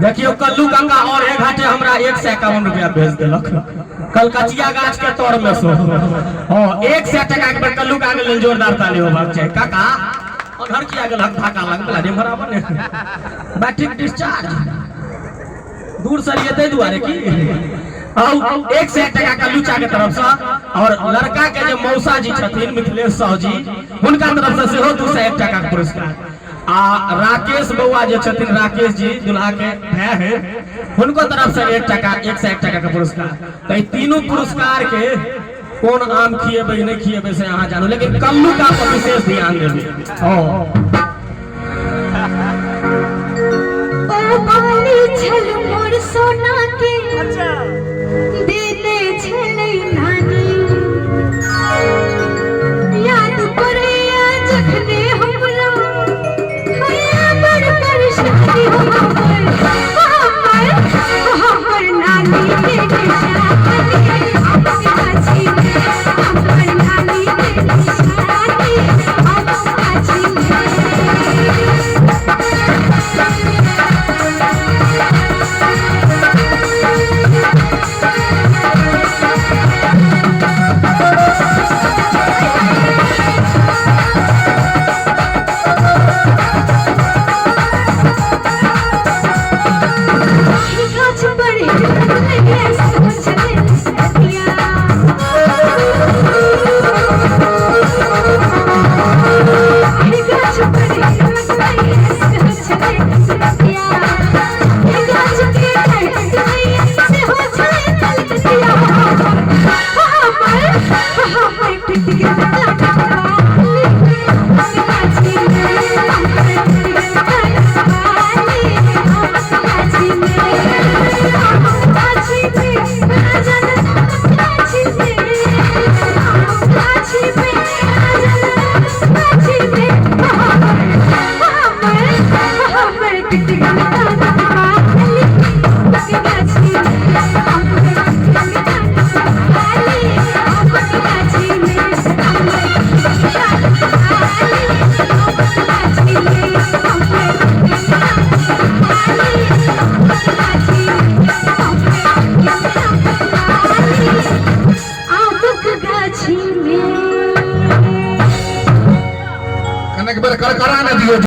देखियो कल्लू काका और एक घाटे हमरा 151 रुपया भेज देलक कलकचिया गाछ के तर में सो। हां 100 टका के कल्लू काका के लेल जोरदार ताली होबाक चाही। काका उधर किया गेल धक्का लग गेल रे मराबर ने बैटरी डिस्चार्ज दूर से लिए ताहि दुआरे की आउ 100 टका कल्लू चा के तरफ से और लड़का के जे मौसा जी छथिन मिथिलेश साहु जी हुनका तरफ से सेहो 201 टका के पुरस्कार। आ राकेश बउआ जे छथिन राकेश जी दुल्हा के भाई है हुनको तरफ से 1 टका 101 टका के पुरस्कार। तो ई तीनों पुरस्कार के कोन आम खिएबै नहीं खिएबै से अहाँ जानू, लेकिन कल्लू का पर विशेष ध्यान देबै। ओ बाली छल मोर सोना के। अच्छा।